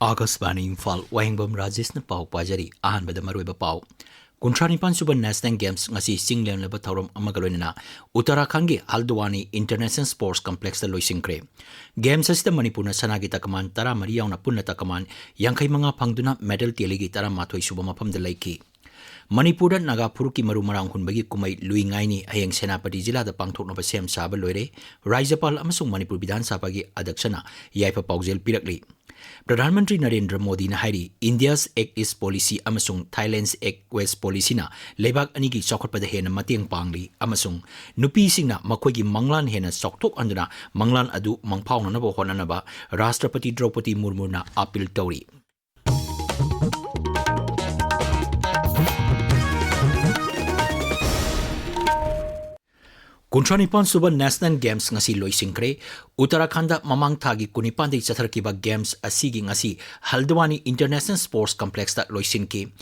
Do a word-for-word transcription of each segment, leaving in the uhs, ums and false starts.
ꯑꯥꯀꯥꯁꯕꯥꯅꯤ ꯏꯝꯐꯥꯜ, ꯋꯥꯍꯦꯡꯕꯝ ꯔꯥꯖꯦꯁꯅ ꯄꯥꯎ ꯄꯥꯖꯔꯤ꯫ ꯑꯍꯥꯟꯕꯗ ꯃꯔꯨꯑꯣꯏꯕ ꯄꯥꯎ꯫ ꯀꯨꯟꯊ꯭ꯔꯥ ꯅꯤꯄꯥꯟ ꯁꯨꯕ National Games ꯉꯁꯤ ꯆꯤꯡ ꯂꯦꯝꯂꯕ ꯊꯧꯔꯝ ꯑꯃꯒ ꯂꯣꯏꯅꯅ ꯎꯠꯇꯔꯥꯈꯟꯒꯤ ꯍꯜꯗꯋꯥꯅꯤ International Sports Complexꯇ ꯂꯣꯏꯁꯤꯟꯈ꯭ꯔꯦ꯫ Games ꯑꯁꯤꯗ ꯃꯅꯤꯄꯨꯔꯅ ꯁꯅꯥꯒꯤ ꯇꯀꯃꯥꯟ ꯇꯔꯥꯃꯔꯤ ꯌꯥꯎꯅ ꯄꯨꯟꯅ ꯇꯀꯃꯥꯟ ꯌꯥꯡꯈꯩ ꯃꯉꯥ ꯐꯪꯗꯨꯅ medal tally ꯒꯤ ꯇꯔꯥꯃꯥꯊꯣꯏ ꯁꯨꯕ ꯃꯐꯝꯗ ꯂꯩꯈꯤ꯫ ꯃꯅꯤꯄꯨꯔꯗ ꯅꯥꯒꯥ ꯐꯨꯔꯨꯞꯀꯤ ꯃꯔꯨ ꯃꯔꯥꯡ ꯍꯨꯟꯕꯒꯤ ꯀꯨꯝꯍꯩ ꯂꯨꯏ ꯉꯥꯏꯅꯤ ꯍꯌꯦꯡ ꯁꯦꯅꯥꯄꯇꯤ ꯖꯤꯂꯥꯗ ꯄꯥꯡꯊꯣꯛꯅꯕ ꯁꯦꯝ ꯁꯥꯕ ꯂꯣꯏꯔꯦ꯫ ꯔꯥꯖ꯭ꯌꯄꯥꯜ ꯑꯃꯁꯨꯡ ꯃꯅꯤꯄꯨꯔ ꯕꯤꯙꯥꯟ ꯁꯚꯥꯒꯤ ꯑꯗ꯭ꯌꯛꯁꯅ ꯌꯥꯏꯐ ꯄꯥꯎꯖꯦꯜ ꯄꯤꯔꯛꯂꯤ꯫ ꯄ꯭ꯔꯙꯥꯟ ꯃꯟꯇ꯭ꯔꯤ ꯅꯔꯦꯟꯗ꯭ꯔ ꯃꯣꯗꯤꯅ ꯍꯥꯏꯔꯤ, India's Act East Policy ꯑꯃꯁꯨꯡ Thailand's Act West Policyꯅ ꯂꯩꯕꯥꯛ ꯑꯅꯤꯒꯤ ꯆꯥꯎꯈꯠꯄꯗ ꯍꯦꯟꯅ ꯃꯇꯦꯡ ꯄꯥꯡꯂꯤ ꯑꯃꯁꯨꯡ ꯅꯨꯄꯤꯁꯤꯡꯅ ꯃꯈꯣꯏꯒꯤ ꯃꯪꯂꯥꯟ ꯍꯦꯟꯅ ꯆꯥꯎꯊꯣꯛꯍꯟꯗꯨꯅ ꯃꯪꯂꯥꯟ ꯑꯗꯨ ꯃꯪꯐꯥꯎꯅꯅꯕ ꯍꯣꯠꯅꯅꯕ ꯔꯥꯁꯇ꯭ꯔꯄꯇꯤ ꯗ꯭ꯔꯧꯄꯗꯤ ꯃꯨꯔꯃꯨꯅ ꯑꯥꯄꯤꯜ ꯇꯧꯔꯤ꯫ ꯀꯨꯟꯊ꯭ꯔꯥ ꯅꯤꯄꯥꯟ ꯁꯨꯕ National Games ꯉꯁꯤ ꯂꯣꯏꯁꯤꯟꯈ꯭ꯔꯦ꯫ ꯎꯠꯇꯔꯥꯈꯟꯗ ꯃꯃꯥꯡ ꯊꯥꯒꯤ ꯀꯨꯟꯅꯤꯄꯥꯟꯗꯒꯤ ꯆꯠꯊꯔꯛꯈꯤꯕ Games ꯑꯁꯤꯒꯤ ꯉꯁꯤ ꯍꯜꯗꯋꯥꯅꯤ International Sports Complexꯇ ꯂꯣꯏꯁꯤꯟꯈꯤ꯫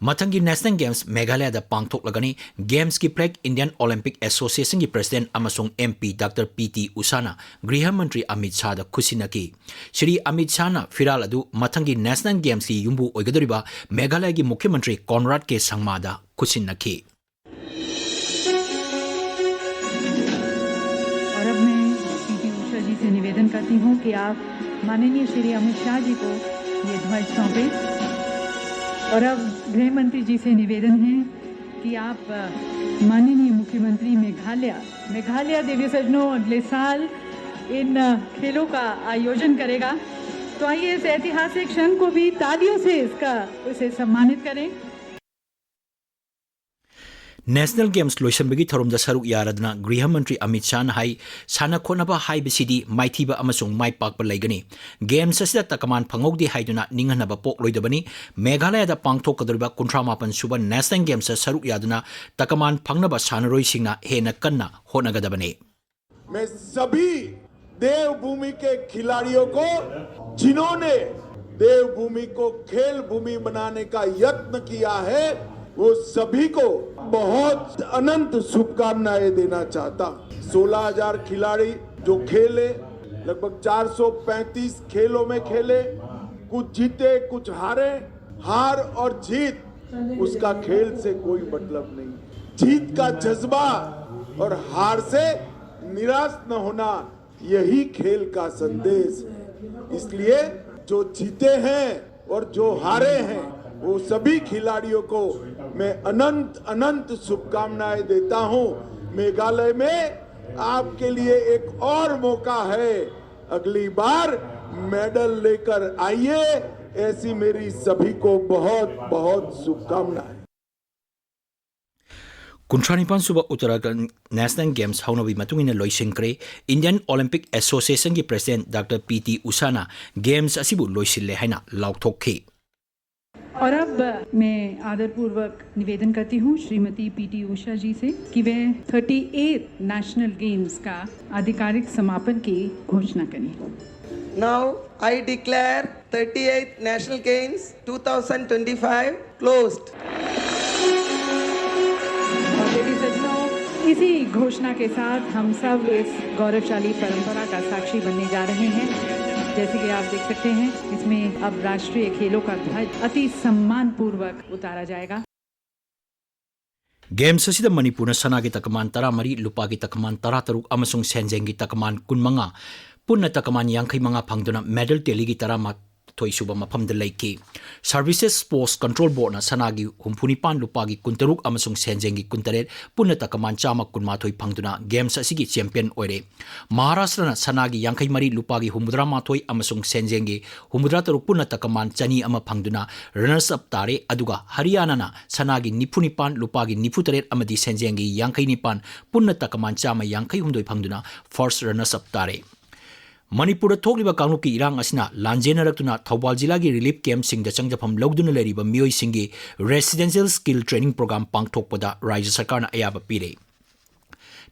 ꯃꯊꯪꯒꯤ National Games ꯃꯦꯘꯥꯂꯌꯥꯗ ꯄꯥꯡꯊꯣꯛꯂꯒꯅꯤ꯫ Gamesꯀꯤ flag Indian Olympic Associationꯒꯤ President ꯑꯃꯁꯨꯡ MP Doctor P T ꯎꯁꯥꯅ ꯒ꯭ꯔꯤꯍ ꯃꯟꯇ꯭ꯔꯤ ꯑꯃꯤꯠ ꯁꯥꯍꯗ ꯈꯨꯠꯁꯤꯟꯅꯈꯤ꯫ ꯁ꯭ꯔꯤ ꯑꯃꯤꯠ ꯁꯥꯍꯅ ꯐꯤꯔꯥꯜ ꯑꯗꯨ ꯃꯊꯪꯒꯤ National Gamesꯀꯤ ꯌꯨꯝꯕꯨ ꯑꯣꯏꯒꯗꯧꯔꯤꯕ ꯃꯦꯘꯥꯂꯌꯥꯒꯤ ꯃꯨꯈ꯭ꯌ ꯃꯟꯇ꯭ꯔꯤ ꯀꯣꯟꯔꯥꯗ ꯀꯦ ꯁꯪꯃꯥꯗ ꯈꯨꯠꯁꯤꯟꯅꯈꯤ꯫ और अब मैं पीटी उषा जी से निवेदन करती हूँ कि आप माननीय श्री अमित शाह जी को ये ध्वज सौंपें। और अब गृह मंत्री जी से निवेदन है कि आप, अ, माननीय मुख्यमंत्री मेघालय, मेघालय, देवी सज्जनों, अगले साल इन, अ, खेलों का आयोजन करेगा। तो आइए, इस ऐतिहासिक क्षण को भी तालियों से इसका, उसे सम्मानित करें। National Games ꯂꯣꯏꯁꯤꯟꯕꯒꯤ ꯊꯧꯔꯝꯗ ꯁꯔꯨꯛ ꯌꯥꯔꯗꯨꯅ ꯒ꯭ꯔꯤꯍ ꯃꯟꯇ꯭ꯔꯤ ꯑꯃꯤꯠ ꯁꯥꯍꯅ ꯍꯥꯏ, ꯁꯥꯟꯅ ꯈꯣꯠꯅꯕ ꯍꯥꯏꯕꯁꯤꯗꯤ ꯃꯥꯏꯊꯤꯕ ꯑꯃꯁꯨꯡ ꯃꯥꯏ ꯄꯥꯛꯄ ꯂꯩꯒꯅꯤ꯫ Games ꯑꯁꯤꯗ ꯇꯀꯃꯥꯟ ꯐꯪꯍꯧꯗꯦ ꯍꯥꯏꯗꯨꯅ ꯅꯤꯡꯍꯟꯅꯕ ꯄꯣꯛꯂꯣꯏꯗꯕꯅꯤ꯫ ꯃꯦꯘꯥꯂꯌꯥꯗ ꯄꯥꯡꯊꯣꯛꯀꯗꯧꯔꯤꯕ ꯀꯨꯟꯊ꯭ꯔꯥ ꯃꯥꯄꯟ ꯁꯨꯕ National Gamesꯇ ꯁꯔꯨꯛ ꯌꯥꯗꯨꯅ ꯇꯀꯃꯥꯟ ꯐꯪꯅꯕ ꯁꯥꯟꯅꯔꯣꯏꯁꯤꯡꯅ ꯍꯦꯟꯅ ꯀꯟꯅ ꯍꯣꯠꯅꯒꯗꯕꯅꯤ꯫ मैं सभी देवभूमि के खिलाड़ियों को, जिन्होंने देवभूमि को खेल भूमि बनाने का यत्न किया है, वो सभी को बहुत अनंत शुभकामनाएं देना चाहता हूं। सोलह हजार खिलाड़ी जो खेले, लगभग चार सौ पैंतीस खेलों में खेले, कुछ जीते, कुछ हारे। हार और जीत, उसका खेल से कोई मतलब नहीं। जीत का जज्बा और हार से निराश न होना, यही खेल का संदेश है। इसलिए जो जीते हैं और जो हारे हैं, वो सभी खिलाड़ियों को मैं अनंत अनंत शुभकामनाएं देता हूं। मेघालय में आपके लिए एक और मौका है, अगली बार मेडल लेकर आइए। ऐसी मेरी सभी को बहुत बहुत शुभकामनाएं। ꯀꯨꯟꯊ꯭ꯔꯥ ꯅꯤꯄꯥꯟ ꯁꯨꯕ ꯎꯠꯇꯔꯥꯈꯟꯗ ꯅꯦꯁꯅꯦꯜ ꯒꯦꯝꯁ ꯍꯧꯅꯕꯒꯤ ꯃꯇꯨꯡ ꯏꯟꯅ ꯂꯣꯏꯁꯤꯟꯈ꯭ꯔꯦ꯫ ꯏꯟꯗꯤꯌꯟ ꯑꯣꯂꯤꯝꯄꯤꯛ ꯑꯦꯁꯣꯁꯤꯌꯦꯁꯟꯒꯤ ꯄ꯭ꯔꯦꯁꯤꯗꯦꯟꯠ ꯗꯥꯛꯇꯔ ꯄꯤ ꯇꯤ ꯎꯁꯥꯅ ꯒꯦꯝꯁ ꯑꯁꯤꯕꯨ ꯂꯣꯏꯁꯤꯜꯂꯦ ꯍꯥꯏꯅ ꯂꯥꯎꯊꯣꯛꯈꯤ꯫ और अब मैं आदरपूर्वक निवेदन करती हूँ श्रीमती पीटी उषा जी से कि वे थर्टी एट नेशनल गेम्स का आधिकारिक समापन की घोषणा करें। Now I declare thirty-eighth National Games two thousand twenty-five closed. और प्रिय सज्जनों, इसी घोषणा के साथ हम सब इस गौरवशाली परंपरा का साक्षी बनने जा रहे हैं। जैसे कि आप देख सकते हैं, इसमें अब राष्ट्रीय खेलों का ध्वज अति सम्मानपूर्वक उतारा जाएगा। ꯒꯦꯝꯁ ꯑꯁꯤꯗ ꯃꯅꯤꯄꯨꯔꯅ ꯁꯅꯥꯒꯤ ꯇꯀꯃꯥꯟ ꯇꯔꯥꯃꯔꯤ, ꯂꯨꯄꯥꯒꯤ ꯇꯀꯃꯥꯟ ꯇꯔꯥꯇꯔꯨꯛ ꯑꯃꯁꯨꯡ ꯁꯦꯟꯖꯦꯡꯒꯤ ꯇꯀꯃꯥꯟ ꯀꯨꯟꯃꯉꯥ, ꯄꯨꯟꯅ ꯇꯀꯃꯥꯟ ꯌꯥꯡꯈꯩ ꯃꯉꯥ ꯐꯪꯗꯨꯅ ꯃꯦꯗꯜ ꯇꯦꯂꯤꯒꯤ ꯇꯔꯥꯃꯥꯊꯣꯏ ꯁꯨꯕ ꯃꯐꯝꯗ ꯂꯩꯈꯤ꯫ ꯁꯔꯚꯤꯁꯦꯁ ꯁ꯭ꯄꯣꯔꯠꯁ ꯀꯟꯇ꯭ꯔꯣꯜ ꯕꯣꯔꯗꯅ ꯁꯅꯥꯒꯤ ꯍꯨꯝꯐꯨꯅꯤꯄꯥꯟ, ꯂꯨꯄꯥꯒꯤ ꯀꯨꯟꯇꯔꯨꯛ ꯑꯃꯁꯨꯡ ꯁꯦꯟꯖꯦꯡꯒꯤ ꯀꯨꯟꯇꯔꯦꯠ, ꯄꯨꯟꯅ ꯇꯀꯃꯥꯟ ꯆꯥꯝꯃ ꯀꯨꯟꯃꯥꯊꯣꯏ ꯐꯪꯗꯨꯅ ꯒꯦꯝꯁ ꯑꯁꯤꯒꯤ ꯆꯦꯝꯄꯤꯌꯟ ꯑꯣꯏꯔꯦ꯫ ꯃꯍꯥꯔꯥꯁꯇ꯭ꯔꯅ ꯁꯅꯥꯒꯤ ꯌꯥꯡꯈꯩ ꯃꯔꯤ, ꯂꯨꯄꯥꯒꯤ ꯍꯨꯝꯐꯨꯇꯔꯥ ꯃꯥꯊꯣꯏ ꯑꯃꯁꯨꯡ ꯁꯦꯟꯖꯦꯡꯒꯤ ꯍꯨꯝꯐꯨꯇꯔꯥ ꯇꯔꯨꯛ, ꯄꯨꯟꯅ ꯇꯀꯃꯥꯟ ꯆꯅꯤ ꯑꯃ ꯐꯪꯗꯨꯅ ꯔꯅꯔꯁ ꯑꯞ ꯇꯥꯔꯦ꯫ ꯑꯗꯨꯒ ꯍꯔꯤꯌꯥꯅꯥꯅ ꯁꯅꯥꯒꯤ ꯅꯤꯐꯨ ꯅꯤꯄꯥꯟ, ꯂꯨꯄꯥꯒꯤ ꯅꯤꯐꯨ ꯇꯔꯦꯠ ꯑꯃꯗꯤ ꯁꯦꯟꯖꯦꯡꯒꯤ ꯌꯥꯡꯈꯩ ꯅꯤꯄꯥꯟ, ꯄꯨꯟꯅ ꯇꯀꯃꯥꯟ ꯆꯥꯝꯃ ꯌꯥꯡꯈꯩ ꯍꯨꯝꯗꯣꯏ ꯐꯪꯗꯨꯅ ꯐꯥꯔꯁ ꯔꯅꯔꯁ ꯑꯞ ꯇꯥꯔꯦ꯫ ꯃꯅꯤꯄꯨꯔꯗ ꯊꯣꯛꯂꯤꯕ ꯀꯥꯡꯂꯨꯞꯀꯤ ꯏꯔꯥꯡ ꯑꯁꯤꯅ ꯂꯥꯟꯖꯦꯟꯅꯔꯛꯇꯨꯅ ꯊꯧꯕꯥꯜ ꯖꯤꯂꯥꯒꯤ ꯔꯤꯂꯤꯐ ꯀꯦꯝꯞꯁꯤꯡꯗ ꯆꯪꯖꯐꯝ ꯂꯧꯗꯨꯅ ꯂꯩꯔꯤꯕ ꯃꯤꯑꯣꯏꯁꯤꯡꯒꯤ ꯔꯦꯁꯤꯗꯦꯟꯁꯤꯌꯦꯜ ꯁ꯭ꯀꯤꯜ ꯇ꯭ꯔꯦꯅꯤꯡ ꯄ꯭ꯔꯣꯒ꯭ꯔꯥꯝ ꯄꯥꯡꯊꯣꯛꯄꯗ ꯔꯥꯖ꯭ꯌ ꯁꯔꯀꯥꯔꯅ ꯑꯌꯥꯕ ꯄꯤꯔꯦ꯫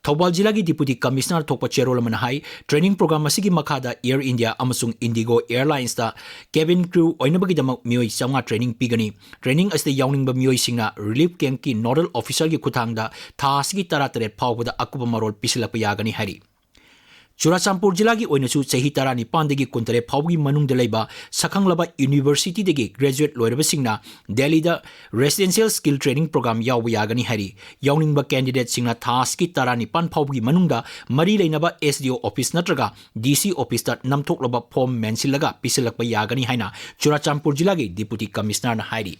ꯊꯧꯕꯥꯜ ꯖꯤꯂꯥꯒꯤ ꯗꯤꯄꯨꯇꯤ ꯀꯃꯤꯁꯅꯔ ꯊꯣꯛꯄ ꯆꯦꯔꯣꯜ ꯑꯃꯅ ꯍꯥꯏ, ꯇ꯭ꯔꯦꯅꯤꯡ ꯄ꯭ꯔꯣꯒ꯭ꯔꯥꯝ ꯑꯁꯤꯒꯤ ꯃꯈꯥꯗ ꯑꯦꯌꯔ ꯏꯟꯗꯤꯌꯥ ꯑꯃꯁꯨꯡ ꯏꯟꯗꯤꯒꯣ ꯑꯦꯌꯔꯂꯥꯏꯟꯁꯇ ꯀꯦꯕꯤꯟ ꯀ꯭ꯔꯨ ꯑꯣꯏꯅꯕꯒꯤꯗꯃꯛ ꯃꯤꯑꯣꯏ ꯆꯥꯝꯃꯉꯥ ꯇ꯭ꯔꯦꯅꯤꯡ ꯄꯤꯒꯅꯤ꯫ ꯇ꯭ꯔꯦꯅꯤꯡ ꯑꯁꯤꯗ ꯌꯥꯎꯅꯤꯡꯕ ꯃꯤꯑꯣꯏꯁꯤꯡꯅ ꯔꯤꯂꯤꯐ ꯀꯦꯝꯞꯀꯤ ꯅꯣꯗꯜ ꯑꯣꯐꯤꯁꯔꯒꯤ ꯈꯨꯠꯊꯥꯡꯗ ꯊꯥ ꯑꯁꯤꯒꯤ ꯇꯔꯥꯇꯔꯦꯠ ꯐꯥꯎꯕꯗ ꯑꯀꯨꯞꯄ ꯃꯔꯣꯜ ꯄꯤꯁꯤꯜꯂꯛꯄ ꯌꯥꯒꯅꯤ ꯍꯥꯏꯔꯤ꯫ ꯆꯨꯔꯥꯆꯥꯟꯄꯨꯔ ꯖꯤꯂꯥꯒꯤ ꯑꯣꯏꯅꯁꯨ ꯆꯍꯤ ꯇꯔꯥꯅꯤꯄꯥꯟꯗꯒꯤ ꯀꯨꯟꯇꯔꯦꯠ ꯐꯥꯎꯕꯒꯤ ꯃꯅꯨꯡꯗ ꯂꯩꯕ ꯁꯛꯈꯪꯂꯕ ꯌꯨꯅꯤꯚꯔꯁꯤꯇꯤꯗꯒꯤ ꯒ꯭ꯔꯦꯖꯨꯑꯦꯠ ꯂꯣꯏꯔꯕꯁꯤꯡꯅ ꯗꯦꯜꯂꯤꯗ Residential Skill Training Program ꯌꯥꯎꯕ ꯌꯥꯒꯅꯤ ꯍꯥꯏꯔꯤ꯫ ꯌꯥꯎꯅꯤꯡꯕ ꯀꯦꯟꯗꯤꯗꯦꯠꯁꯤꯡꯅ ꯊꯥ ꯑꯁꯤꯒꯤ ꯇꯔꯥꯅꯤꯄꯥꯟ ꯐꯥꯎꯕꯒꯤ ꯃꯅꯨꯡꯗ ꯃꯔꯤ ꯂꯩꯅꯕ S D O office ꯅꯠꯇ꯭ꯔꯒ D C officeꯇ ꯅꯝꯊꯣꯛꯂꯕ ꯐꯣꯔꯝ ꯃꯦꯟꯁꯤꯜꯂꯒ ꯄꯤꯁꯤꯜꯂꯛꯄ ꯌꯥꯒꯅꯤ ꯍꯥꯏꯅ ꯆꯨꯔꯥꯆꯥꯟꯄꯨꯔ ꯖꯤꯂꯥꯒꯤ Deputy Commissionerꯅ ꯍꯥꯏꯔꯤ꯫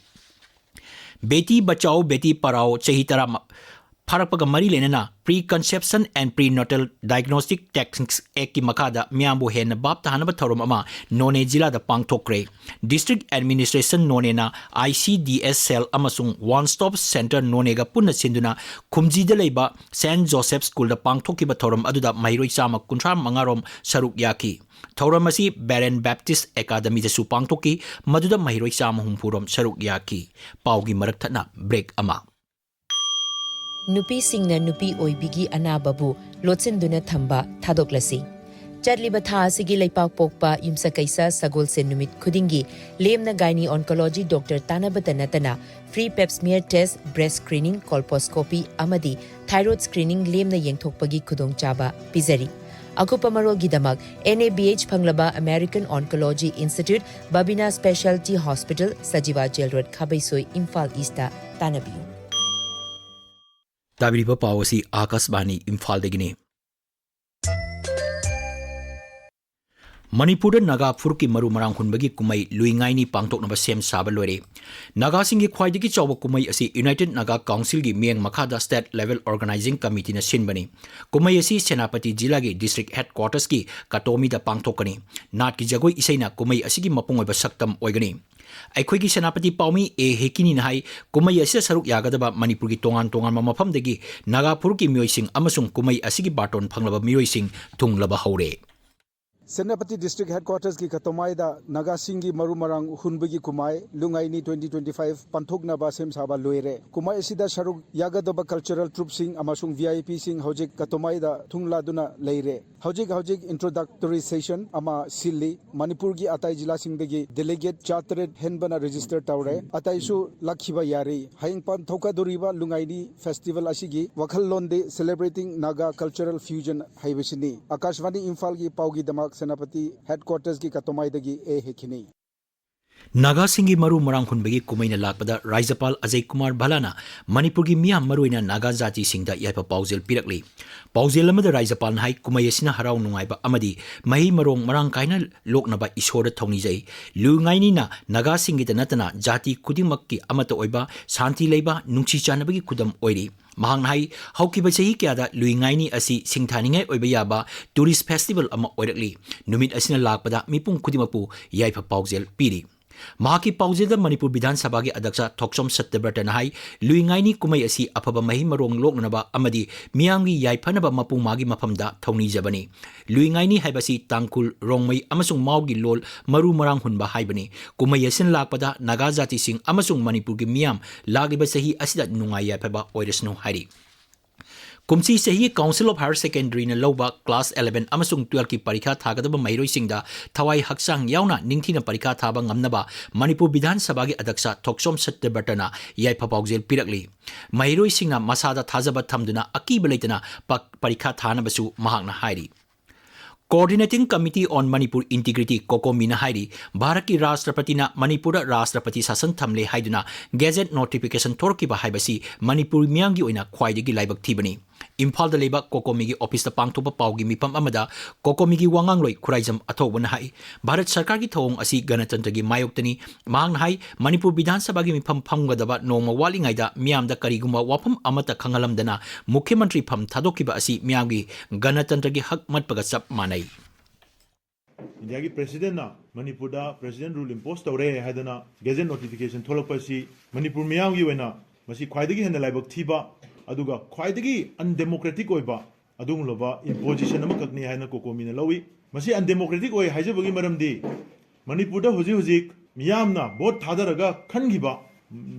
ꯕꯦꯇꯤ ꯕꯆꯥꯎ ꯕꯦꯇꯤ ꯄꯔꯥꯎ ꯆꯍꯤ ꯇꯔꯥ ꯐꯥꯔꯛꯄꯒ ꯃꯔꯤ ꯂꯩꯅꯅ Preconception and Prenatal Diagnostic Techniques Actꯀꯤ ꯃꯈꯥꯗ ꯃꯤꯌꯥꯝꯕꯨ ꯍꯦꯟꯅ ꯚꯥꯞ ꯇꯥꯍꯟꯅꯕ ꯊꯧꯔꯝ ꯑꯃ ꯅꯣꯅꯦ ꯖꯤꯂꯥꯗ ꯄꯥꯡꯊꯣꯛꯈ꯭ꯔꯦ꯫ District Administration ꯅꯣꯅꯦꯅ I C D S cell ꯑꯃꯁꯨꯡ One Stop Center ꯅꯣꯅꯦꯒ ꯄꯨꯟꯅ ꯁꯤꯟꯗꯨꯅ ꯈꯨꯝꯖꯤꯗ ꯂꯩꯕ Saint Joseph Schoolꯗ ꯄꯥꯡꯊꯣꯛꯈꯤꯕ ꯊꯧꯔꯝ ꯑꯗꯨꯗ ꯃꯍꯩꯔꯣꯏ ꯆꯥꯝꯃ ꯀꯨꯟꯊ꯭ꯔꯥ ꯃꯉꯥ ꯔꯣꯝ ꯁꯔꯨꯛ ꯌꯥꯈꯤ꯫ ꯊꯧꯔꯝ ꯑꯁꯤ Barren Baptist Academyꯗꯁꯨ ꯄꯥꯡꯊꯣꯛꯈꯤ, ꯃꯗꯨꯗ ꯃꯍꯩꯔꯣꯏ ꯆꯥꯝꯃ ꯍꯨꯝꯐꯨ ꯔꯣꯝ ꯁꯔꯨꯛ ꯌꯥꯈꯤ꯫ ꯄꯥꯎꯒꯤ ꯃꯔꯛ ꯊꯠꯅ break ꯑꯃ꯫ ꯅꯨꯄꯤꯁꯤꯡꯅ ꯅꯨꯄꯤ ꯑꯣꯏꯕꯤꯒꯤ ꯑꯅꯥꯕꯕꯨ ꯂꯣꯠꯁꯤꯟꯗꯨꯅ ꯊꯝꯕ ꯊꯥꯗꯣꯛꯂꯁꯤ꯫ ꯆꯠꯂꯤꯕ ꯊꯥ ꯑꯁꯤꯒꯤ ꯂꯩꯄꯥꯛ ꯄꯣꯛꯄ ꯌꯨꯝꯁꯀꯩꯁ ꯁꯒꯣꯜꯁꯦꯟ ꯅꯨꯃꯤꯠ ꯈꯨꯗꯤꯡꯒꯤ ꯂꯦꯝꯅ gynae oncology doctor ꯇꯥꯟꯅꯕꯇ ꯅꯠꯇꯅ free pap smear test, breast screening, colposcopy ꯑꯃꯗꯤ thyroid screening ꯂꯦꯝꯅ ꯌꯦꯡꯊꯣꯛꯄꯒꯤ ꯈꯨꯗꯣꯡꯆꯥꯕ ꯄꯤꯖꯔꯤ꯫ ꯑꯀꯨꯞꯄ ꯃꯔꯣꯜꯒꯤꯗꯃꯛ N A B H ꯐꯪꯂꯕ American Oncology Institute, Babina Specialty Hospital, Sajiwa Jail Road, Khabeisoi, Imphal East ꯇꯥꯟꯅꯕꯤꯌꯨ꯫ ꯇꯥꯕꯤꯔꯤꯕ ꯄꯥꯎ ꯑꯁꯤ ꯑꯥꯀꯥꯁꯕꯥꯅꯤ ꯏꯝꯐꯥꯜꯗꯒꯤꯅꯤ꯫ ꯃꯅꯤꯄꯨꯔꯗ ꯅꯥꯒꯥ ꯐꯨꯔꯨꯞꯀꯤ ꯃꯔꯨ ꯃꯔꯥꯡ ꯍꯨꯟꯕꯒꯤ ꯀꯨꯝꯍꯩ ꯂꯨꯏ ꯉꯥꯏꯅꯤ ꯄꯥꯡꯊꯣꯛꯅꯕ ꯁꯦꯝ ꯁꯥꯕ ꯂꯣꯏꯔꯦ꯫ ꯅꯥꯒꯥꯁꯤꯡꯒꯤ ꯈ꯭ꯋꯥꯏꯗꯒꯤ ꯆꯥꯎꯕ ꯀꯨꯝꯍꯩ ꯑꯁꯤ United Naga Councilꯒꯤ ꯃꯤꯠꯌꯦꯡ ꯃꯈꯥꯗ State Level Organizing Committeeꯅ ꯁꯤꯟꯕꯅꯤ꯫ ꯀꯨꯝꯍꯩ ꯑꯁꯤ ꯁꯦꯅꯥꯄꯇꯤ ꯖꯤꯂꯥꯒꯤ District Headquartersꯀꯤ ꯀꯇꯣꯃꯤꯗ ꯄꯥꯡꯊꯣꯛꯀꯅꯤ꯫ ꯅꯥꯠꯀꯤ ꯖꯒꯣꯏ ꯏꯁꯩꯅ ꯀꯨꯝꯍꯩ ꯑꯁꯤꯒꯤ ꯃꯄꯨꯡ ꯑꯣꯏꯕ ꯁꯛꯇꯝ ꯑꯣꯏꯒꯅꯤ꯫ ꯑꯩꯈꯣꯏꯒꯤ ꯁꯦꯅꯥꯄꯇꯤ ꯄꯥꯎꯃꯤ ꯑꯦ ꯍꯦꯀꯤꯅꯤꯅ ꯍꯥꯏ, ꯀꯨꯝꯍꯩ ꯑꯁꯤꯗ ꯁꯔꯨꯛ ꯌꯥꯒꯗꯕ ꯃꯅꯤꯄꯨꯔꯒꯤ ꯇꯣꯉꯥꯟ ꯇꯣꯉꯥꯟꯕ ꯃꯐꯝꯗꯒꯤ ꯅꯥꯒꯥ ꯐꯨꯔꯨꯞꯀꯤ ꯃꯤꯑꯣꯏꯁꯤꯡ ꯑꯃꯁꯨꯡ ꯀꯨꯝꯍꯩ ꯑꯁꯤꯒꯤ ꯕꯥꯔꯇꯣꯟ ꯐꯪꯂꯕ ꯃꯤꯑꯣꯏꯁꯤꯡ ꯊꯨꯡꯂꯕ ꯍꯧꯔꯦ꯫ ꯁꯦꯅꯥꯄꯇꯤ ꯗꯤꯁꯇ꯭ꯔꯤꯛ ꯍꯦꯗꯀ꯭ꯋꯥꯇꯔꯁꯀꯤ ꯀꯇꯣꯃꯥꯏꯗ ꯅꯥꯒꯥꯁꯤꯡꯒꯤ ꯃꯔꯨ ꯃꯔꯥꯡ ꯍꯨꯟꯕꯒꯤ ꯀꯨꯝꯍꯩ ꯂꯨꯏ ꯉꯥꯏꯅꯤ twenty twenty-five ꯄꯥꯡꯊꯣꯛꯅꯕ ꯁꯦꯝ ꯁꯥꯕ ꯂꯣꯏꯔꯦ꯫ ꯀꯨꯝꯍꯩ ꯑꯁꯤꯗ ꯁꯔꯨꯛ ꯌꯥꯒꯗꯕ ꯀꯜꯆꯔꯦꯜ ꯇ꯭ꯔꯨꯞꯁꯤꯡ ꯑꯃꯁꯨꯡ V I Pꯁꯤꯡ ꯍꯧꯖꯤꯛ ꯀꯇꯣꯃꯥꯏꯗ ꯊꯨꯡꯂꯗꯨꯅ ꯂꯩꯔꯦ꯫ ꯍꯧꯖꯤꯛ ꯍꯧꯖꯤꯛ ꯏꯟꯇ꯭ꯔꯣꯗꯛꯇꯣꯔꯤ ꯁꯦꯁꯟ ꯑꯃ ꯁꯤꯜꯂꯤ꯫ ꯃꯅꯤꯄꯨꯔꯒꯤ ꯑꯇꯩ ꯖꯤꯂꯥꯁꯤꯡꯗꯒꯤ ꯗꯦꯂꯤꯒꯦꯠ ꯆꯥꯇꯔꯦꯠ ꯍꯦꯟꯕꯅ ꯔꯦꯖꯤꯁꯇꯔ ꯇꯧꯔꯦ꯫ ꯑꯇꯩꯁꯨ ꯂꯥꯛꯈꯤꯕ ꯌꯥꯔꯤ꯫ ꯍꯌꯦꯡ ꯄꯥꯡꯊꯣꯛꯀꯗꯧꯔꯤꯕ ꯂꯨꯏ ꯉꯥꯏꯅꯤ ꯐꯦꯁꯇꯤꯚꯦꯜ ꯑꯁꯤꯒꯤ ꯋꯥꯈꯜꯂꯣꯟꯗꯤ Celebrating Naga Cultural Fusion ꯍꯥꯏꯕꯁꯤꯅꯤ꯫ ꯑꯀꯥꯁꯕꯥꯅꯤ ꯏꯝꯐꯥꯜꯒꯤ ꯄꯥꯎꯒꯤꯗꯃꯛ ꯁꯦꯅꯥꯄꯇꯤ ꯍꯦꯗꯀ꯭ꯋꯥꯇꯔꯁꯀꯤ ꯀꯇꯣꯃꯥꯏꯗꯒꯤ ꯑꯦ ꯍꯦꯈꯤꯅꯤ꯫ ꯅꯥꯒꯥꯁꯤꯡꯒꯤ ꯃꯔꯨ ꯃꯔꯥꯡ ꯍꯨꯟꯕꯒꯤ ꯀꯨꯝꯍꯩꯅ ꯂꯥꯛꯄꯗ ꯔꯥꯖ꯭ꯌꯄꯥꯜ ꯑꯖꯌ ꯀꯨꯃꯥꯔ ꯚꯜꯂꯥꯅ ꯃꯅꯤꯄꯨꯔꯒꯤ ꯃꯤꯌꯥꯝ, ꯃꯔꯨꯑꯣꯏꯅ ꯅꯥꯒꯥ ꯖꯥꯇꯤꯁꯤꯡꯗ ꯌꯥꯏꯐ ꯄꯥꯎꯖꯦꯜ ꯄꯤꯔꯛꯂꯤ꯫ ꯄꯥꯎꯖꯦꯜ ꯑꯃꯗ ꯔꯥꯖ꯭ꯌꯄꯥꯜꯅ ꯍꯥꯏ, ꯀꯨꯝꯍꯩ ꯑꯁꯤꯅ ꯍꯔꯥꯎ ꯅꯨꯡꯉꯥꯏꯕ ꯑꯃꯗꯤ ꯃꯍꯩ ꯃꯔꯣꯡ ꯃꯔꯥꯡ ꯀꯥꯏꯅ ꯂꯣꯛꯅꯕ ꯏꯁꯣꯔꯗ ꯊꯧꯅꯤꯖꯩ꯫ ꯂꯨꯏ ꯉꯥꯏꯅꯤꯅ ꯅꯥꯒꯥꯁꯤꯡꯒꯤꯗ ꯅꯠꯇꯅ ꯖꯥꯇꯤ ꯈꯨꯗꯤꯡꯃꯛꯀꯤ ꯑꯃꯠꯇ ꯑꯣꯏꯕ, ꯁꯥꯟꯇꯤ ꯂꯩꯕ, ꯅꯨꯡꯁꯤ ꯆꯥꯟꯅꯕꯒꯤ ꯈꯨꯗꯝ ꯑꯣꯏꯔꯤ꯫ ꯃꯍꯥꯛꯅ ꯍꯥꯏ, ꯍꯧꯈꯤꯕ ꯆꯍꯤ ꯀꯌꯥꯗ ꯂꯨꯏ ꯉꯥꯏꯅꯤ ꯑꯁꯤ ꯁꯤꯡꯊꯥꯅꯤꯡꯉꯥꯏ ꯑꯣꯏꯕ ꯌꯥꯕ ꯇꯨꯔꯤꯁ ꯐꯦꯁꯇꯤꯚꯦꯜ ꯑꯃ ꯑꯣꯏꯔꯛꯂꯤ꯫ ꯅꯨꯃꯤꯠ ꯑꯁꯤꯅ ꯂꯥꯛꯄꯗ ꯃꯤꯄꯨꯝ ꯈꯨꯗꯤꯡꯃꯛꯄꯨ ꯌꯥꯏꯐ ꯄꯥꯎꯖꯦꯜ ꯄꯤꯔꯤ꯫ ꯃꯍꯥꯛꯀꯤ ꯄꯥꯎꯖꯦꯜꯗ ꯃꯅꯤꯄꯨꯔ ꯕꯤꯙꯥꯟ ꯁꯚꯥꯒꯤ ꯑꯗ꯭ꯌꯛꯁ ꯊꯣꯛꯆꯣꯝ ꯁꯠꯇ꯭ꯌꯕ꯭ꯔꯇꯅ ꯍꯥꯏ, ꯂꯨꯏ ꯉꯥꯏꯅꯤ ꯀꯨꯝꯍꯩ ꯑꯁꯤ ꯑꯐꯕ ꯃꯍꯩ ꯃꯔꯣꯡ ꯂꯣꯛꯅꯅꯕ ꯑꯃꯗꯤ ꯃꯤꯌꯥꯝꯒꯤ ꯌꯥꯏꯐꯅꯕ ꯃꯄꯨꯡ ꯃꯥꯒꯤ ꯃꯐꯝꯗ ꯊꯧꯅꯤꯖꯕꯅꯤ꯫ ꯂꯨꯏ ꯉꯥꯏꯅꯤ ꯍꯥꯏꯕꯁꯤ ꯇꯥꯡꯈꯨꯜ, ꯔꯣꯡꯃꯩ ꯑꯃꯁꯨꯡ ꯃꯥꯎꯒꯤ ꯂꯣꯜ ꯃꯔꯨ ꯃꯔꯥꯡ ꯍꯨꯟꯕ ꯍꯥꯏꯕꯅꯤ꯫ ꯀꯨꯝꯍꯩ ꯑꯁꯤꯅ ꯂꯥꯛꯄꯗ ꯅꯥꯒꯥ ꯖꯥꯇꯤꯁꯤꯡ ꯑꯃꯁꯨꯡ ꯃꯅꯤꯄꯨꯔꯒꯤ ꯃꯤꯌꯥꯝ ꯂꯥꯛꯂꯤꯕ ꯆꯍꯤ ꯑꯁꯤꯗ ꯅꯨꯡꯉꯥꯏ ꯌꯥꯏꯐꯕ ꯑꯣꯏꯔꯁꯅꯨ ꯍꯥꯏꯔꯤ꯫ ꯀꯨꯝꯁꯤ ꯆꯍꯤꯒꯤ Council of Higher Secondary ꯅ ꯂꯧꯕ class eleven ꯑꯃꯁꯨꯡ twelve ꯀꯤ ꯄꯔꯤꯈꯥ ꯊꯥꯒꯗꯕ ꯃꯍꯩꯔꯣꯏꯁꯤꯡꯗ ꯊꯋꯥꯏ ꯍꯛꯆꯥꯡ ꯌꯥꯎꯅ ꯅꯤꯡꯊꯤꯅ ꯄꯔꯤꯈꯥ ꯊꯥꯕ ꯉꯝꯅꯕ ꯃꯅꯤꯄꯨꯔ ꯕꯤꯙꯥꯟ ꯁꯚꯥꯒꯤ ꯑꯗ꯭ꯌꯛꯁ ꯊꯣꯛꯆꯣꯝ ꯁꯠꯇ꯭ꯌꯕ꯭ꯔꯇꯅ ꯌꯥꯏꯐ ꯄꯥꯎꯖꯦꯜ ꯄꯤꯔꯛꯂꯤ꯫ ꯃꯍꯩꯔꯣꯏꯁꯤꯡꯅ ꯃꯁꯥꯗ ꯊꯥꯖꯕ ꯊꯝꯗꯨꯅ ꯑꯀꯤꯕ ꯂꯩꯇꯅ ꯄ-, ꯄꯔꯤꯈꯥ ꯊꯥꯅꯕꯁꯨ ꯃꯍꯥꯛꯅ ꯍꯥꯏꯔꯤ꯫ Coordinating Committee on Manipur Integrity, ꯀꯣꯀꯣꯃꯤꯅ ꯍꯥꯏꯔꯤ, ꯚꯥꯔꯠꯀꯤ ꯔꯥꯁꯇ꯭ꯔꯄꯇꯤꯅ ꯃꯅꯤꯄꯨꯔꯗ ꯔꯥꯁꯇ꯭ꯔꯄꯇꯤ ꯁꯥꯁꯟ ꯊꯝꯂꯦ ꯍꯥꯏꯗꯨꯅ ꯒꯦꯖꯦꯠ ꯅꯣꯇꯤꯐꯤꯀꯦꯁꯟ ꯊꯣꯔꯛꯈꯤꯕ ꯍꯥꯏꯕꯁꯤ ꯃꯅꯤꯄꯨꯔ ꯃꯤꯌꯥꯝꯒꯤ ꯑꯣꯏꯅ ꯈ꯭ꯋꯥꯏꯗꯒꯤ ꯂꯥꯏꯕꯛ ꯊꯤꯕꯅꯤ꯫ ꯏꯝꯐꯥꯜꯗ ꯂꯩꯕ ꯀꯣꯀꯣꯃꯤꯒꯤ ꯑꯣꯐꯤꯁꯇ ꯄꯥꯡꯊꯣꯛꯄ ꯄꯥꯎꯒꯤ ꯃꯤꯐꯝ ꯑꯃꯗ ꯀꯣꯀꯣꯃꯤꯒꯤ ꯋꯥꯉꯥꯡꯂꯣꯏ ꯈꯨꯔꯥꯏꯖꯝ ꯑꯊꯧꯕꯅ ꯍꯥꯏ, ꯚꯥꯔꯠ ꯁꯔꯀꯥꯔꯒꯤ ꯊꯧꯑꯣꯡ ꯑꯁꯤ ꯒꯅꯇꯟꯇ꯭ꯔꯒꯤ ꯃꯥꯌꯣꯛꯇꯅꯤ꯫ ꯃꯍꯥꯛꯅ ꯍꯥꯏ, ꯃꯅꯤꯄꯨꯔ ꯕꯤꯙꯥꯟ ꯁꯚꯥꯒꯤ ꯃꯤꯐꯝ ꯐꯝꯒꯗꯕ ꯅꯣꯡꯃ ꯋꯥꯠꯂꯤꯉꯩꯗ ꯃꯤꯌꯥꯝꯗ ꯀꯔꯤꯒꯨꯝꯕ ꯋꯥꯐꯝ ꯑꯃꯠꯇ ꯈꯪꯍꯜꯂꯝꯗꯅ ꯃꯨꯈ꯭ꯌ ꯃꯟꯇ꯭ꯔꯤ ꯐꯝ ꯊꯥꯗꯣꯛꯈꯤꯕ ꯑꯁꯤ ꯃꯤꯌꯥꯝꯒꯤ ꯒꯅꯇꯟꯇ꯭ꯔꯒꯤ ꯍꯛ ꯃꯠꯄꯒ ꯆꯞ ꯃꯥꯟꯅꯩ꯫ ꯏꯟꯗꯤꯌꯥꯒꯤ ꯄ꯭ꯔꯦꯁꯤꯗꯦꯟꯠꯅ ꯃꯅꯤꯄꯨꯔꯗ ꯄ꯭ꯔꯦꯁꯤꯗꯦꯟꯠ ꯔꯨꯜ ꯏꯝꯄꯣꯁ ꯇꯧꯔꯦ ꯍꯥꯏꯗꯅ ꯒꯦꯖꯦꯠ ꯅꯣꯇꯤꯐꯤꯀꯦꯁꯟ ꯊꯣꯛꯂꯛꯄ ꯑꯁꯤ ꯃꯅꯤꯄꯨꯔ ꯃꯤꯌꯥꯝꯒꯤ ꯑꯣꯏꯅ ꯃꯁꯤ ꯈ꯭ꯋꯥꯏꯗꯒꯤ ꯍꯦꯟꯅ ꯂꯥꯏꯕꯛ ꯊꯤꯕ ꯑꯗꯨꯒ ꯈ꯭ꯋꯥꯏꯗꯒꯤ ꯑꯟꯗꯦꯃꯣꯀ꯭ꯔꯦꯇꯤꯛ ꯑꯣꯏꯕ ꯑꯗꯨꯒꯨꯝꯂꯕ ꯏꯝꯄꯣꯖꯤꯁꯟ ꯑꯃꯈꯛꯅꯤ ꯍꯥꯏꯅ ꯀꯣꯀꯣꯃꯤꯅ ꯂꯧꯏ꯫ ꯃꯁꯤ ꯑꯟꯗꯦꯃꯣꯀ꯭ꯔꯦꯇꯤꯛ ꯑꯣꯏ ꯍꯥꯏꯖꯕꯒꯤ ꯃꯔꯝꯗꯤ ꯃꯅꯤꯄꯨꯔꯗ ꯍꯧꯖꯤꯛ ꯍꯧꯖꯤꯛ ꯃꯤꯌꯥꯝꯅ ꯚꯣꯠ ꯊꯥꯗꯔꯒ ꯈꯟꯈꯤꯕ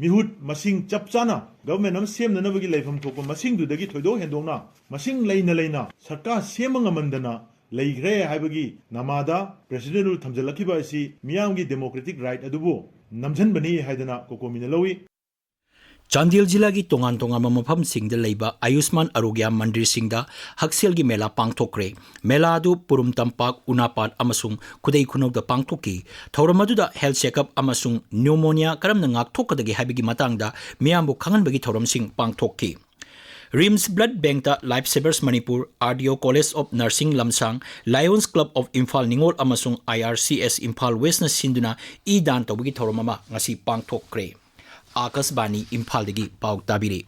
ꯃꯤꯍꯨꯠ ꯃꯁꯤꯡ ꯆꯞ ꯆꯥꯅ ꯒꯚꯔꯟꯃꯦꯟꯠ ꯑꯃ ꯁꯦꯝꯅꯅꯕꯒꯤ ꯂꯩꯐꯝ ꯊꯣꯛꯄ ꯃꯁꯤꯡꯗꯨꯗꯒꯤ ꯊꯣꯏꯗꯣꯛ ꯍꯦꯟꯗꯣꯛꯅ ꯃꯁꯤꯡ ꯂꯩꯅ ꯂꯩꯅ ꯁꯔꯀꯥꯔ ꯁꯦꯝꯕ ꯉꯝꯃꯟꯗꯅ ꯂꯩꯈ꯭ꯔꯦ ꯍꯥꯏꯕꯒꯤ ꯅꯃꯥꯗ ꯄ꯭ꯔꯦꯁꯤꯗꯦꯟꯠ ꯔꯨꯜ ꯊꯝꯖꯤꯜꯂꯛꯈꯤꯕ ꯑꯁꯤ ꯃꯤꯌꯥꯝꯒꯤ ꯗꯦꯃꯣꯀ꯭ꯔꯦꯇꯤꯛ ꯔꯥꯏꯠ ꯑꯗꯨꯕꯨ ꯅꯝꯖꯟꯕꯅꯤ ꯍꯥꯏꯗꯅ ꯀꯣꯀꯣꯃꯤꯅ ꯂꯧꯏ꯫ ꯆꯥꯟꯗꯦꯜ ꯖꯤꯂꯥꯒꯤ ꯇꯣꯉꯥꯟ ꯇꯣꯉꯥꯟꯕ ꯃꯐꯝꯁꯤꯡꯗ ꯂꯩꯕ ꯑꯌꯨꯁꯃꯥꯟ ꯑꯔꯣꯒ꯭ꯌꯥ ꯃꯟꯗꯤꯔꯁꯤꯡꯗ ꯍꯛꯁꯦꯜꯒꯤ ꯃꯦꯂꯥ ꯄꯥꯡꯊꯣꯛꯈ꯭ꯔꯦ꯫ ꯃꯦꯂꯥ ꯑꯗꯨ ꯄꯨꯔꯨꯝ ꯇꯝꯄꯥꯛ, ꯎꯅꯥꯄꯥꯠ ꯑꯃꯁꯨꯡ ꯈꯨꯗꯩ ꯈꯨꯅꯧꯗ ꯄꯥꯡꯊꯣꯛꯈꯤ꯫ ꯊꯧꯔꯝ ꯑꯗꯨꯗ health checkup ꯑꯃꯁꯨꯡ pneumonia ꯀꯔꯝꯅ ꯉꯥꯛꯊꯣꯛꯀꯗꯒꯦ ꯍꯥꯏꯕꯒꯤ ꯃꯇꯥꯡꯗ ꯃꯤꯌꯥꯝꯕꯨ ꯈꯪꯍꯟꯕꯒꯤ ꯊꯧꯔꯝꯁꯤꯡ ꯄꯥꯡꯊꯣꯛꯈꯤ꯫ ꯔꯤꯝꯁ ꯕ꯭ꯂꯗ ꯕꯦꯡꯛꯇ Life Savers Manipur, R D O College of Nursing ꯂꯝꯁꯥꯡ, Lions Club of Imphal ꯅꯤꯉꯣꯜ ꯑꯃꯁꯨꯡ I R C S Imphal ꯋꯦꯁꯅ ꯁꯤꯟꯗꯨꯅ ꯏ ꯗꯥꯟ ꯇꯧꯕꯒꯤ ꯊꯧꯔꯝ ꯑꯃ ꯉꯁꯤ ꯄꯥꯡꯊꯣꯛꯈ꯭ꯔꯦ꯫ ꯑꯥꯀꯥꯁꯕꯥꯅꯤ ꯏꯝꯐꯥꯜꯗꯒꯤ ꯄꯥꯎ ꯇꯥꯕꯤꯔꯤ꯫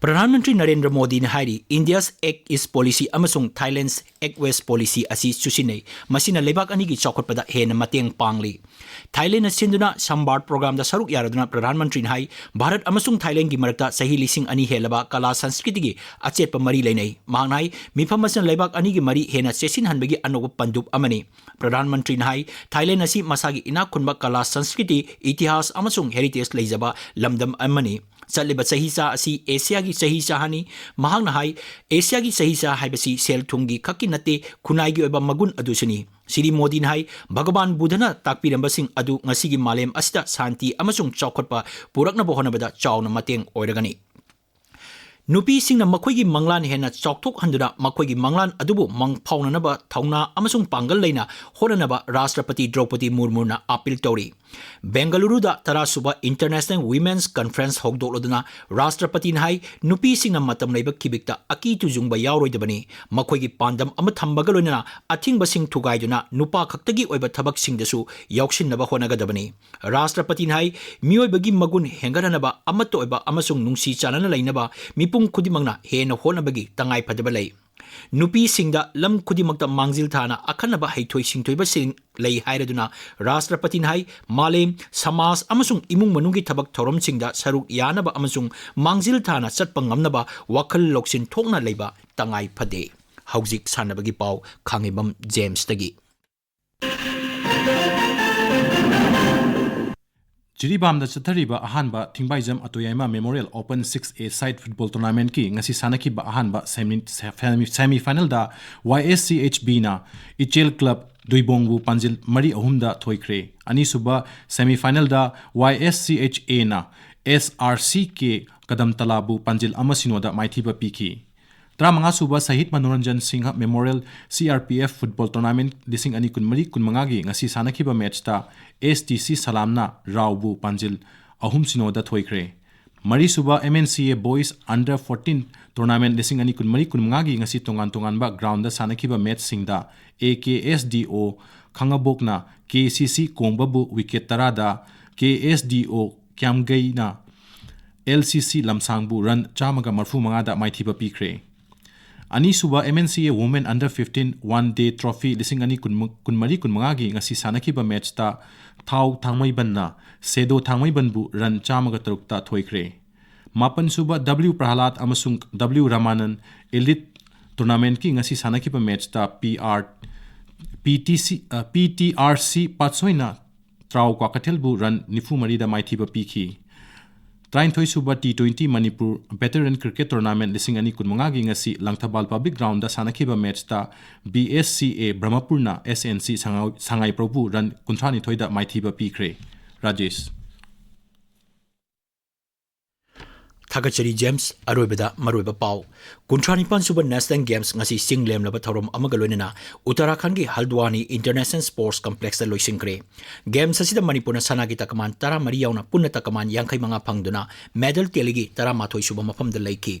ꯄ꯭ꯔꯙꯥꯟ ꯃꯟꯇ꯭ꯔꯤ ꯅꯔꯦꯟꯗ꯭ꯔ ꯃꯣꯗꯤꯅ ꯍꯥꯏꯔꯤ, "India's Act East Policy ꯑꯃꯁꯨꯡ Thailand's Act West Policy ꯑꯁꯤ ꯆꯨꯁꯤꯟꯅꯩ꯫ ꯃꯁꯤꯅ ꯂꯩꯕꯥꯛ ꯑꯅꯤꯒꯤ ꯆꯥꯎꯈꯠꯄꯗ ꯍꯦꯟꯅ ꯃꯇꯦꯡ ꯄꯥꯡꯂꯤ꯫" ꯊꯥꯏꯂꯦꯟꯗꯅ ꯁꯤꯟꯗꯨꯅ ꯁꯝꯕꯥꯔꯠ ꯄ꯭ꯔꯣꯒ꯭ꯔꯥꯝꯗ ꯁꯔꯨꯛ ꯌꯥꯔꯗꯨꯅ ꯄ꯭ꯔꯙꯥꯟ ꯃꯟꯇ꯭ꯔꯤꯅ ꯍꯥꯏ, ꯚꯥꯔꯠ ꯑꯃꯁꯨꯡ ꯊꯥꯏꯂꯦꯟꯒꯤ ꯃꯔꯛꯇ ꯆꯍꯤ ꯂꯤꯁꯤꯡ ꯑꯅꯤ ꯍꯦꯜꯂꯕ ꯀꯂꯥ ꯁꯪꯁꯀ꯭ꯔꯤꯇꯤꯒꯤ ꯑꯆꯦꯠꯄ ꯃꯔꯤ ꯂꯩꯅꯩ꯫ ꯃꯍꯥꯛꯅ ꯍꯥꯏ, ꯃꯤꯐꯝ ꯑꯁꯤꯅ ꯂꯩꯕꯥꯛ ꯑꯅꯤꯒꯤ ꯃꯔꯤ ꯍꯦꯟꯅ ꯆꯦꯠꯁꯤꯟꯍꯟꯕꯒꯤ ꯑꯅꯧꯕ ꯄꯟꯗꯨꯞ ꯑꯃꯅꯤ꯫ ꯄ꯭ꯔꯙꯥꯟ ꯃꯟꯇ꯭ꯔꯤꯅ ꯍꯥꯏ, ꯊꯥꯏꯂꯦꯟ ꯑꯁꯤ ꯃꯁꯥꯒꯤ ꯏꯅꯥꯛ ꯈꯨꯟꯕ ꯀꯂꯥ, ꯁꯪꯁꯀ꯭ꯔꯤꯇꯤ, ꯏꯇꯤꯍꯥꯁ ꯑꯃꯁꯨꯡ heritage ꯂꯩꯖꯕ ꯂꯝꯗꯝ ꯑꯃꯅꯤ꯫ ꯆꯠꯂꯤꯕ ꯆꯍꯤꯆꯥ ꯑꯁꯤ ꯑꯦꯁꯤꯌꯥꯒꯤ ꯆꯍꯤꯆꯥ ꯑꯃꯅꯤ꯫ ꯃꯍꯥꯛꯅ ꯍꯥꯏ, ꯑꯦꯁꯤꯌꯥꯒꯤ ꯆꯍꯤꯆꯥ ꯍꯥꯏꯕꯁꯤ ꯁꯦꯜ ꯊꯨꯝꯒꯤ ꯈꯛꯀꯤ ꯅꯠꯇꯦ, ꯈꯨꯟꯅꯥꯏꯒꯤ ꯑꯣꯏꯕ ꯃꯒꯨꯟ ꯑꯗꯨꯁꯨꯅꯤ꯫ ꯁ꯭ꯔꯤ ꯃꯣꯗꯤꯅ ꯍꯥꯏ, ꯚꯒꯋꯥꯟ ꯕꯨꯙꯅ ꯇꯥꯛꯄꯤꯔꯝꯕꯁꯤꯡ ꯑꯗꯨ ꯉꯁꯤꯒꯤ ꯃꯥꯂꯦꯝ ꯑꯁꯤꯗ ꯁꯥꯟꯇꯤ ꯑꯃꯁꯨꯡ ꯆꯥꯎꯈꯠꯄ ꯄꯨꯔꯛꯅꯕ ꯍꯣꯠꯅꯕꯗ ꯆꯥꯎꯅ ꯃꯇꯦꯡ ꯑꯣꯏꯔꯒꯅꯤ꯫ ꯅꯨꯄꯤꯁꯤꯡꯅ ꯃꯈꯣꯏꯒꯤ ꯃꯪꯂꯥꯟ ꯍꯦꯟꯅ ꯆꯥꯎꯊꯣꯛꯍꯟꯗꯨꯅ ꯃꯈꯣꯏꯒꯤ ꯃꯪꯂꯥꯟ ꯑꯗꯨꯕꯨ ꯃꯪ ꯐꯥꯎꯅꯅꯕ ꯊꯧꯅꯥ ꯑꯃꯁꯨꯡ ꯄꯥꯡꯒꯜ ꯂꯩꯅ ꯍꯣꯠꯅꯅꯕ ꯔꯥꯁꯇ꯭ꯔꯄꯇꯤ ꯗ꯭ꯔꯧꯄꯗꯤ ꯃꯨꯔꯃꯨꯅ ꯑꯥꯄꯤꯜ ꯇꯧꯔꯤ꯫ ꯕꯦꯡꯒꯂꯨꯔꯨꯗ ꯇꯔꯥꯁꯨꯕ International Women's Conference ꯍꯧꯗꯣꯛꯂꯗꯨꯅ ꯔꯥꯁꯇ꯭ꯔꯄꯇꯤꯅ ꯍꯥꯏ, ꯅꯨꯄꯤꯁꯤꯡꯅ ꯃꯇꯝ ꯂꯩꯕ ꯈꯤꯕꯤꯛꯇ ꯑꯀꯤ ꯇꯨꯖꯨꯡꯕ ꯌꯥꯎꯔꯣꯏꯗꯕꯅꯤ꯫ ꯃꯈꯣꯏꯒꯤ ꯄꯥꯟꯗꯝ ꯑꯃ ꯊꯝꯕꯒ ꯂꯣꯏꯅꯅ ꯑꯊꯤꯡꯕꯁꯤꯡ ꯊꯨꯒꯥꯏꯗꯨꯅ ꯅꯨꯄꯥ ꯈꯛꯇꯒꯤ ꯑꯣꯏꯕ ꯊꯕꯛꯁꯤꯡꯗꯁꯨ ꯌꯥꯎꯁꯤꯟꯅꯕ ꯍꯣꯠꯅꯒꯗꯕꯅꯤ꯫ ꯔꯥꯁꯇ꯭ꯔꯄꯇꯤꯅ ꯍꯥꯏ, ꯃꯤꯑꯣꯏꯕꯒꯤ ꯃꯒꯨꯟ ꯍꯦꯟꯒꯠꯍꯟꯅꯕ, ꯑꯃꯠꯇ ꯑꯣꯏꯕ ꯑꯃꯁꯨꯡ ꯅꯨꯡꯁꯤ ꯆꯥꯟꯅꯅ ꯂꯩꯅꯕ ꯃꯤꯄꯨꯝ ꯈꯨꯗꯤꯡꯃꯛꯅ ꯍꯦꯟꯅ ꯍꯣꯠꯅꯕꯒꯤ ꯇꯉꯥꯏꯐꯗꯕ ꯂꯩ꯫ ꯅꯨꯄꯤꯁꯤꯡꯗ ꯂꯝ ꯈꯨꯗꯤꯡꯃꯛꯇ ꯃꯥꯡꯖꯤꯜ ꯊꯥꯅ ꯑꯈꯟꯅꯕ ꯍꯩꯊꯣꯏ ꯁꯤꯡꯊꯣꯏꯕꯁꯤꯡ ꯂꯩ ꯍꯥꯏꯔꯗꯨꯅ ꯔꯥꯁꯇ꯭ꯔꯄꯇꯤꯅ ꯍꯥꯏ, ꯃꯥꯂꯦꯝ, ꯁꯃꯥꯖ ꯑꯃꯁꯨꯡ ꯏꯃꯨꯡ ꯃꯅꯨꯡꯒꯤ ꯊꯕꯛ ꯊꯧꯔꯝꯁꯤꯡꯗ ꯁꯔꯨꯛ ꯌꯥꯅꯕ ꯑꯃꯁꯨꯡ ꯃꯥꯡꯖꯤꯜ ꯊꯥꯅ ꯆꯠꯄ ꯉꯝꯅꯕ ꯋꯥꯈꯜ ꯂꯧꯁꯤꯡ ꯊꯣꯛꯅ ꯂꯩꯕ ꯇꯉꯥꯏ ꯐꯗꯦ꯫ ꯍꯧꯖꯤꯛ ꯁꯥꯟꯅꯕꯒꯤ ꯄꯥꯎ ꯈꯥꯡꯉꯩꯕꯝ ꯖꯦꯝꯁꯇꯒꯤ꯫ ꯖꯤꯔꯤꯕꯥꯝꯗ ꯆꯠꯊꯔꯤꯕ ꯑꯍꯥꯟꯕ ꯊꯤꯡꯕꯥꯏꯖꯝ ꯑꯇꯣꯌꯥꯏꯃ Memorial Open six A side football tournamentꯀꯤ ꯉꯁꯤ ꯁꯥꯟꯅꯈꯤꯕ ꯑꯍꯥꯟꯕ semi, semi, semifinalꯗ Y S C H Bꯅ ꯏꯆꯦꯜ Club ꯗꯨꯏꯕꯣꯡꯕꯨ ꯄꯥꯟꯖꯤꯜ ꯃꯔꯤ ꯑꯍꯨꯝꯗ ꯊꯣꯏꯈ꯭ꯔꯦ꯫ ꯑꯅꯤꯁꯨꯕ semifinalꯗ Y S C H Aꯅ S R C K ꯀꯗꯝꯇꯂꯥꯕꯨ ꯄꯥꯟꯖꯤꯜ ꯑꯃ ꯁꯤꯅꯣꯗ ꯃꯥꯏꯊꯤꯕ ꯄꯤꯈꯤ꯫ ꯇꯔꯥꯃꯉꯥꯁꯨꯕ ꯁꯍꯤꯗ Manoranjan Singh Memorial C R P F football tournament ꯂꯤꯁꯤꯡ ꯑꯅꯤ ꯀꯨꯟꯃꯔꯤ ꯀꯨꯟꯃꯉꯥꯒꯤ ꯉꯁꯤ ꯁꯥꯟꯅꯈꯤꯕ matchꯇ S T C ꯁꯂꯥꯝꯅ ꯔꯥꯎꯕꯨ ꯄꯥꯟꯖꯤꯜ ꯑꯍꯨꯝ ꯁꯤꯅꯣꯗ ꯊꯣꯏꯈ꯭ꯔꯦ꯫ ꯃꯔꯤꯁꯨꯕ M N C A Boys Under fourteen tournament ꯂꯤꯁꯤꯡ ꯑꯅꯤ ꯀꯨꯟꯃꯔꯤ ꯀꯨꯟꯃꯉꯥꯒꯤ ꯉꯁꯤ ꯇꯣꯉꯥꯟ ꯇꯣꯉꯥꯟꯕ groundꯗ ꯁꯥꯟꯅꯈꯤꯕ matchꯁꯤꯡꯗ A K S D O ꯈꯥꯡꯉꯕꯣꯛꯅ K C C ꯀꯣꯡꯕꯕꯨ wicket ꯇꯔꯥꯗ, K S D O ꯀ꯭ꯌꯥꯝꯒꯩꯅ L C C ꯂꯝꯁꯥꯡꯕꯨ run ꯆꯥꯝꯃꯒ ꯃꯔꯐꯨ ꯃꯉꯥꯗ ꯃꯥꯏꯊꯤꯕ ꯄꯤꯈ꯭ꯔꯦ꯫ ꯑꯅꯤꯁꯨꯕ M N C A Women Under fifteen One Day Trophy ꯂꯤꯁꯤꯡ ꯑꯅꯤ ꯀꯨꯟꯃꯔꯤ ꯀꯨꯟꯃꯉꯥꯒꯤ ꯉꯁꯤ ꯁꯥꯟꯅꯈꯤꯕ matchꯇ ꯊꯥꯎ ꯊꯥꯡꯃꯩꯕꯟꯅ ꯁꯦꯗꯣ ꯊꯥꯡꯃꯩꯕꯟꯕꯨ run ꯆꯥꯝꯃꯒ ꯇꯔꯨꯛꯇ ꯊꯣꯏꯈ꯭ꯔꯦ꯫ ꯃꯥꯄꯟꯁꯨꯕ W ꯄ꯭ꯔꯍꯂꯥꯗ ꯑꯃꯁꯨꯡ W ꯔꯃꯥꯅꯟ Elite tournamentꯀꯤ ꯉꯁꯤ ꯁꯥꯟꯅꯈꯤꯕ matchꯇ P R, P T C, ꯑ, P T R C ꯄꯥꯠꯁꯣꯏꯅ ꯇ꯭ꯔꯥꯎ ꯀ꯭ꯋꯥꯀꯩꯊꯦꯜꯕꯨ run ꯅꯤꯐꯨ ꯃꯔꯤꯗ ꯃꯥꯏꯊꯤꯕ ꯄꯤꯈꯤ꯫ ꯇꯔꯥꯅꯤꯊꯣꯏꯁꯨꯕ T twenty Manipur Veteran Cricket Tournament ꯂꯤꯁꯤꯡ ꯑꯅꯤ ꯀꯨꯟꯃꯉꯥꯒꯤ ꯉꯁꯤ ꯂꯪꯊꯕꯥꯜ Public Groundꯗ ꯁꯥꯟꯅꯈꯤꯕ matchꯇ B S C A ꯕ꯭ꯔꯍꯃꯄꯨꯔꯅ S N C Sangai-, ꯁꯉꯥꯏꯄ꯭ꯔꯧꯕꯨ run ꯀꯨꯟꯊ꯭ꯔꯥꯅꯤꯊꯣꯏꯗ ꯃꯥꯏꯊꯤꯕ ꯄꯤꯈ꯭ꯔꯦ꯫ ꯔꯥꯖꯦꯁ꯫ ꯊꯥꯒꯠꯆꯔꯤ ꯖꯦꯝꯁ꯫ ꯑꯔꯣꯏꯕꯗ ꯃꯔꯨꯑꯣꯏꯕ ꯄꯥꯎ꯫ ꯀꯨꯟꯊ꯭ꯔꯥ ꯅꯤꯄꯥꯟ ꯁꯨꯕ National Games ꯉꯁꯤ ꯆꯤꯡ ꯂꯦꯝꯂꯕ ꯊꯧꯔꯝ ꯑꯃꯒ ꯂꯣꯏꯅꯅ ꯎꯠꯇꯔꯥꯈꯟꯗꯒꯤ ꯍꯜꯗ꯭ꯋꯥꯅꯤ International Sports Complexꯇ ꯂꯣꯏꯁꯤꯟꯈ꯭ꯔꯦ꯫ Games ꯑꯁꯤꯗ ꯃꯅꯤꯄꯨꯔꯅ ꯁꯅꯥꯒꯤ ꯇꯀꯃꯥꯟ ꯇꯔꯥꯃꯔꯤ ꯌꯥꯎꯅ ꯄꯨꯟꯅ ꯇꯀꯃꯥꯟ ꯌꯥꯡꯈꯩ ꯃꯉꯥ ꯐꯪꯗꯨꯅ medal tallyꯒꯤ ꯇꯔꯥꯃꯥꯊꯣꯏ ꯁꯨꯕ ꯃꯐꯝꯗ ꯂꯩꯈꯤ꯫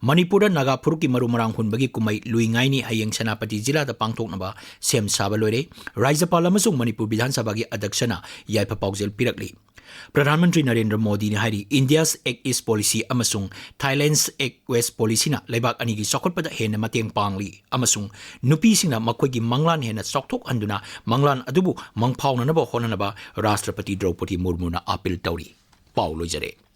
ꯃꯅꯤꯄꯨꯔꯗ ꯅꯥꯒꯥ ꯐꯨꯔꯨꯞꯀꯤ ꯃꯔꯨ ꯃꯔꯥꯡ ꯍꯨꯟꯕꯒꯤ ꯀꯨꯝꯍꯩ ꯂꯨꯏ ꯉꯥꯏꯅꯤ ꯍꯌꯦꯡ ꯁꯦꯅꯥꯄꯇꯤ ꯖꯤꯂꯥꯗ ꯄꯥꯡꯊꯣꯛꯅꯕ ꯁꯦꯝ ꯁꯥꯕ ꯂꯣꯏꯔꯦ꯫ ꯔꯥꯖ꯭ꯌꯄꯥꯜ ꯑꯃꯁꯨꯡ ꯃꯅꯤꯄꯨꯔ ꯕꯤꯙꯥꯟ ꯁꯚꯥꯒꯤ ꯑꯗ꯭ꯌꯛꯁꯅ ꯌꯥꯏꯐ ꯄꯥꯎꯖꯦꯜ ꯄꯤꯔꯛꯂꯤ꯫ ꯄ꯭ꯔꯙꯥꯟ ꯃꯟꯇ꯭ꯔꯤ ꯅꯔꯦꯟꯗ꯭ꯔ ꯃꯣꯗꯤꯅ ꯍꯥꯏꯔꯤ, India's Act East Policy ꯑꯃꯁꯨꯡ Thailand's Act West Policyꯅ ꯂꯩꯕꯥꯛ ꯑꯅꯤꯒꯤ ꯆꯥꯎꯈꯠꯄꯗ ꯍꯦꯟꯅ ꯃꯇꯦꯡ ꯄꯥꯡꯂꯤ ꯑꯃꯁꯨꯡ ꯅꯨꯄꯤꯁꯤꯡꯅ ꯃꯈꯣꯏꯒꯤ ꯃꯪꯂꯥꯟ ꯍꯦꯟꯅ ꯆꯥꯎꯊꯣꯛꯍꯟꯗꯨꯅ ꯃꯪꯂꯥꯟ ꯑꯗꯨꯕꯨ ꯃꯪꯐꯥꯎꯅꯅꯕ ꯍꯣꯠꯅꯅꯕ ꯔꯥꯁꯇ꯭ꯔꯄꯇꯤ ꯗ꯭ꯔꯧꯄꯗꯤ ꯃꯨꯔꯃꯨꯅ ꯑꯥꯄꯤꯜ ꯇꯧꯔꯤ꯫ ꯄꯥꯎ ꯂꯣꯏꯖꯔꯦ꯫